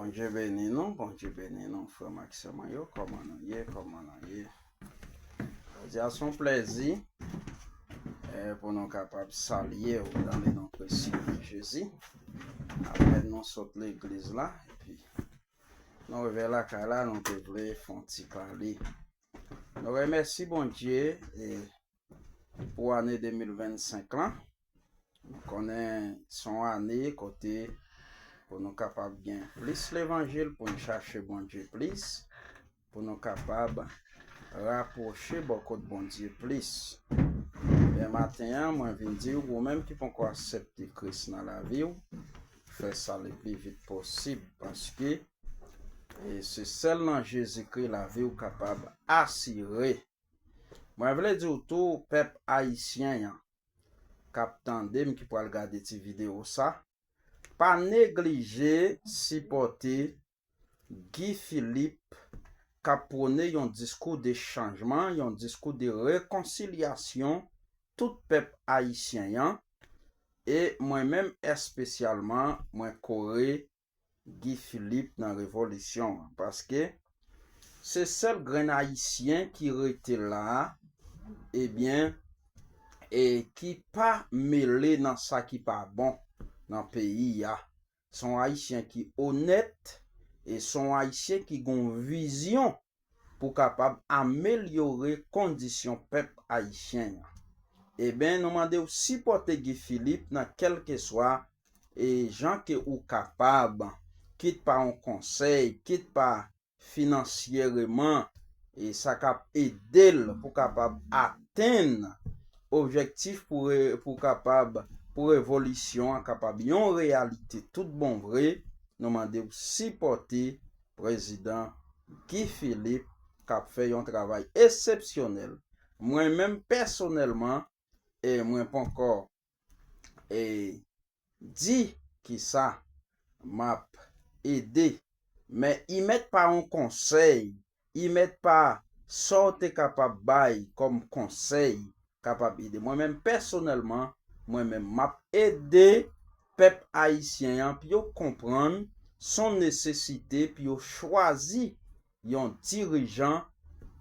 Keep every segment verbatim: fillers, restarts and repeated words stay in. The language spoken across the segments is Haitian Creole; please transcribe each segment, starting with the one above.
Bondye beni nou, Bondye beni nou, frè m ak sè mwen yo, kòman nou ye, kòman nou ye? Jodi a se yon plèzi, eh, pou nou kapab salye w nan le non presi de Jezi. Apèn nou sot legliz la, epi nou rive lakay la, nou te vle fè yon ti pale. Nou remèsye Bondye, eh, pou ane de mil vennsenk lan. Nou konnen se yon ane kote pou nou kapab gen plis levanjil, pou n chache Bondye plis, pou nou kapab rapwoche bò kot Bondye plis. Ebyen, maten an, mwen vin di w, ou menm ki poko aksepte Kris nan lavi w, fè sa le pli vit posib, paske, e, se sèl nan Jezikri lavi w kapab asire. Mwen vle di w tou, pèp ayisyen an k ap tande m, ki pral gade ti videyo sa, pa neglije sipòte Guy Philippe k ap pwone yon diskou de chanjman, yon diskou de rekonsilyasyon tout pèp ayisyen an. E mwen menm espesyalman, mwen kore Guy Philippe nan revolisyon an, paske se sèl grenn ayisyen ki rete la a, ebyen, e ki pa mele nan sa ki pa bon nan peyi a. Se yon ayisyen ki onèt, e se yon ayisyen ki gen yon vizyon pou kapab amelyore kondisyon pèp ayisyen an. Ebyen, nou mande w sipòte Guy Philippe nan kèlkeswa, e, jan ke ou kapab, kit pa yon konsèy, kit pa finansyèreman, e sa k ap ede l pou kapab atenn objektif pou re-, pou kapab, pou revolisyon an kapab yon reyalite tout bon vre. Nou mande w sipòte prezidan Guy Philippe k ap fè yon travay eksepsyonèl. Mwen menm pèsonèlman, e mwen poko, e, di kisa m ap ede, men y mèt pa yon konsèy, y mèt pa sa w te kapab bay kòm konsèy kapab ede. Mwen menm pèsonèlman, mwen menm m ap ede pèp ayisyen an pou yo konprann se yon nesesite pou yo chwazi yon dirijan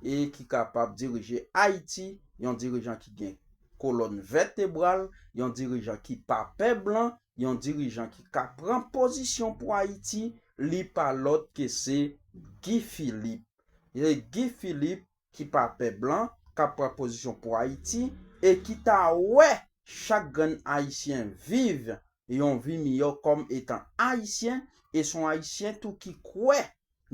e ki kapab dirije Ayiti, yon dirijan ki gen kolòn vètebral, yon dirijan ki pa pè blan, yon dirijan ki ka pran pozisyon pou Ayiti, li pa lòt ke se Guy Philippe. E Guy Philippe ki pa pè blan, k ap pran pozisyon pou Ayiti, e ki ta wè chak grenn ayisyen viv yon vi miyò kòm etan ayisyen, e se yon ayisyen tou ki kwè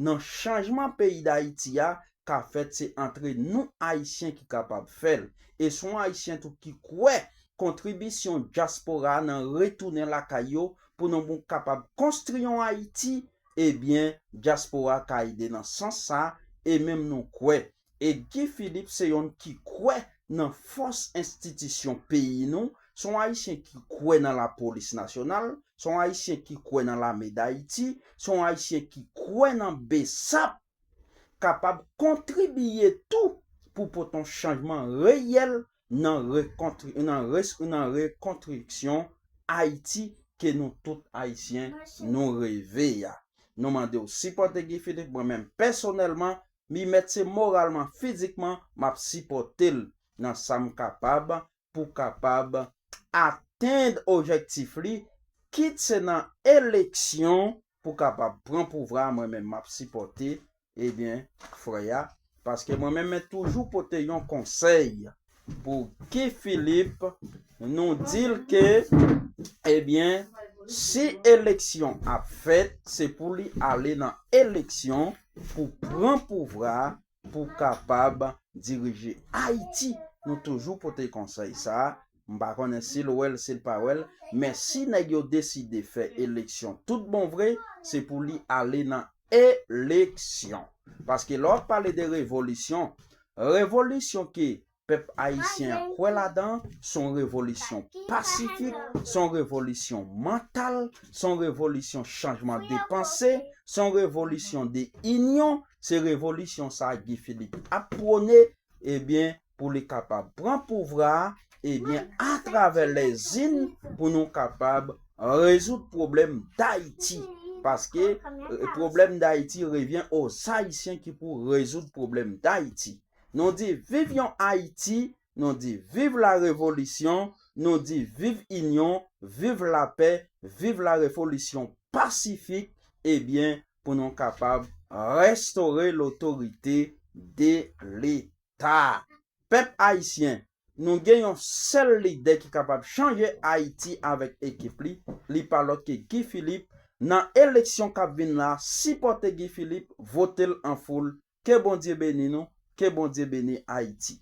nan chanjman peyi Dayiti a ka fèt, se antre nou ayisyen ki kapab fè l. E se yon ayisyen tou ki kwè kontribisyon dyaspora a nan retounen lakay yo pou nou kapab konstwi yon Ayiti, ebyen, dyaspora a ka ede nan sans sa, e menm nou kwè. E Guy Philippe se yonn ki kwè nan fòs enstitisyon peyi nou, se yon ayisyen ki kwè nan lapolis nasyonal, se yon ayisyen ki kwè nan lame Dayiti, se yon ayisyen ki kwè nan BSAP, kapab kontribiye tou pou pote yon chanjman reyèl nan rekontri-, nan res-, nan rekonstriksyon Ayiti ke nou tout ayisyen nou reve a. Nou mande w sipòte Guy Philippe, mwen menm pèsonèlman, m y mèt se moralman, fizikman, m ap sipòte l nan sa m kapab pou kapab atenn objektif li, kit se nan eleksyon pou kapab pran pouvwa a, mwen menm m ap sipòte, ebyen, frè a, paske mwen menm mwen toujou pote yon konsèy pou Guy Philippe, nou di l ke, ebyen, si eleksyon ap fèt, se pou li ale nan eleksyon pou pran pouvwa a, pou kapab dirije Ayiti. Nou toujou pote konsèy sa a. M pa konnen si l wè l, si l pa wè l, men si nèg yo deside fè eleksyon tout bon vre, se pou li ale nan eleksyon. Paske lè w ap pale de revolisyon, revolisyon ke pèp ayisyen an kwè ladan, se yon revolisyon pasifik, se yon revolisyon mantal, se yon revolisyon chanjman de panse, se yon revolisyon de inyon, se revolisyon sa a Guy Philippe ap pwone, ebyen, pou li kapab pran pouvwa a, ebyen, atravè lèzin, pou nou kapab rezoud pwoblèm Dayiti. Paske pwoblèm Dayiti revyen o Ayisyen ki pou rezoud pwoblèm Dayiti. Nou di viv yon Ayiti, nou di viv la revolisyon, nou di viv inyon, viv lapè, viv la revolisyon pasifik, ebyen, pou nou kapab restore lotorite de Leta. Pèp ayisyen, nou gen yon sèl lidè ki kapab chanje Ayiti avèk ekip li, li pa lòt ke Guy Philippe. Nan eleksyon k ap vin la, sipòte Guy Philippe, vote l an foul. Ke Bondye beni nou, ke Bondye beni Ayiti.